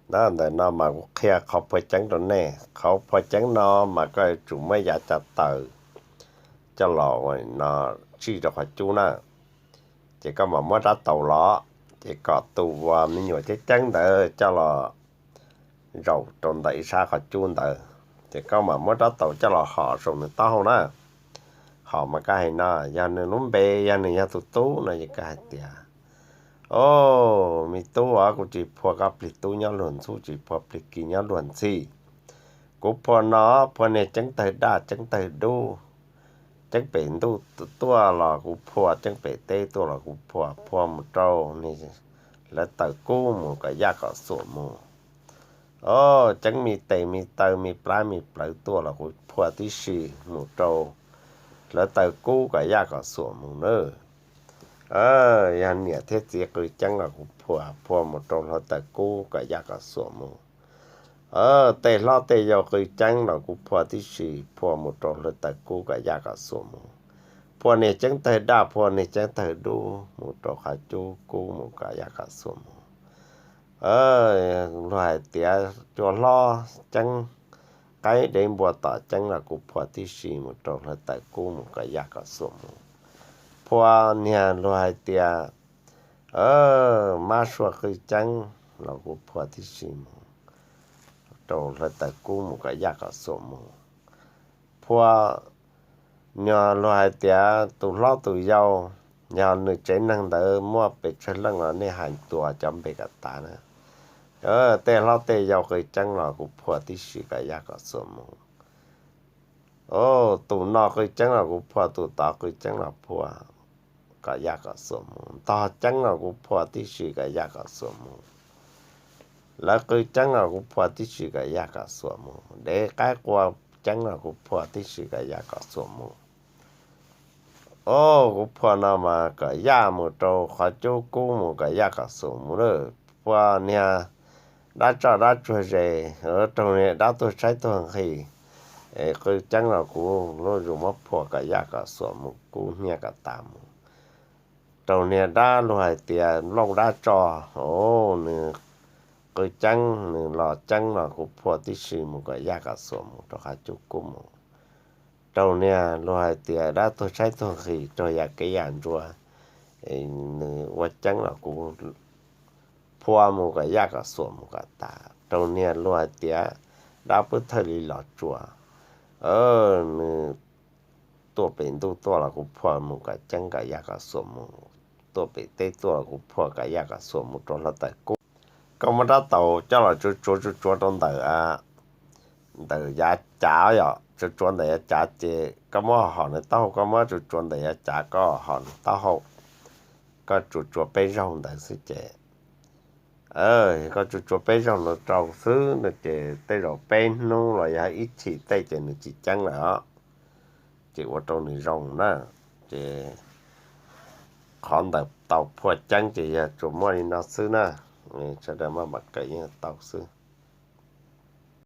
Ntawm no mas kuv qhia qhov phua ceeb rau nej. Qhov phua ceeb no mas koj yuav tsum muab yav cav taws coj los no tsij rau qhov cub na, ces koj mam muab rab taus los, ces kom tus uas me nyuam ceeb ceeb ntawd coj los zaum rau ntawm ib sab qhov cub ntawd, ces koj mam muab rab taus coj los hom saum nws taub hau na. Hom mas koj hais no, yog nws lub npe, yog nws yog tus tub no ces koj hais tias, O, me tub, kuv tsis phua koj plig tub nyob luag ntxub, tsis phua plig kis nyob luag ntxhi. Kuv phua no, phua niag ceeb tawg daj ceeb tawg dub, ceeb pem ntuj tuaj los kuv phua, ceeb pem teb tuaj los kuv phua, phua mus rau lawv taws kub mus kom yaj kom xuam mus. O, ceeb me tes me taw me plab me plawv tuaj los kuv phua tib si mus rau lawv taws kub kom yaj kom xuam mus na. Yog niam thiab txiv qw ceeb los kuv phua, phua mus rau lawv taws kub kom yaj kom xuam mus. Tej hlob tej yau qw ceeb los kuv phua tib si, phua mus rau lawv taws kub kom yaj kom xuam mus. Phua niag ceeb tawg daj, phua niag ceeb tawg dub mus rau qhov cub kub mus kom yaj kom xuam mus. Luag hais tias cua hlob ceeb, qaib dev npua tom ceeb los kuv phua tib si mus rau lawv taws kub mus kom yaj kom xuam mus. Phua niag luag hais tias mab sua qw ceeb los kuv phua tib si mus rau lawv taws kub mus kom yaj kom xuam mus. Phua niag luag hais tias tus hlob tus yau, yog nws tsev neeg ntawd muaj pes tsawg leej los nej hais tuas cov npe kom tas na. Tej hlob tej yau qw ceeb los kuv phua tib si kom yaj kom xuam mus. Tus no qw ceeb los kuv phua, tus tod qw ceeb los phua kom yaj kom xuam mus. Ntog ceeb los kuv phua tib si kom yaj kom xuam mus. Lawv qw ceeb los kuv phua tib si kom yaj kom xuam mus. Dev qaib qua ceeb los kuv phua tib si kom yaj kom xuam mus. O, kuv phua no mas kom yaj mus rau qhov cub kub mus kom yaj kom xuam mus lawm. Phua niag dab tsoj dab tsuag zes, raug niag dab tuag tshaib tuag nqhis, es qw ceeb los kuv lub zus muab phua kom yaj kom xuam mus kub hnyiab kom tas mus. Raug niag dab luag hais tias nplooj dab tsoj, o, nws qw ceeb nws los ceeb los kuv phua tib si mus kom yaj kom xuam mus rau qhov cub kub mus. Raug niag luag hais tias dab tuag tshaib tuag nqhis raug yam kev yam ntsuav, nws ua ceeb los kuv phua mus kom yaj kom xuam mus kom tas. Raug niag luag hais tias dab pub thawj li los tsuas, nws tuaj pem ntuj tuaj los kuv phua mus kom ceeb kom yaj kom xuam mus, tuaj pem teb tuaj los kuv phua kom yaj kom xuam mus rau hluav taws kub. Koj muab rab taus coj los tsuav tsuav tsuav tsuav rau ntawm, ntawm yav cav yom, tsuav tsuav ntawm yav cav ces koj muab hom nws taub hau, koj muab tsuav tsuav ntawm yav cav koj hom nws taub hau, koj tsuav tsuav peb zaug ntawd xwb ces, koj tsuav tsuav peb zaug no rau xwb no ces tej zaum peb hnub los yog ib chim tej ces nws tsis ceeb lawm os, ces ua rau nws zoo na. Ces qhov ntawm tau phua ceeb ces yog tsuas muaj li no xwb na, sawv daws maj mam kawm yeej tau xwb.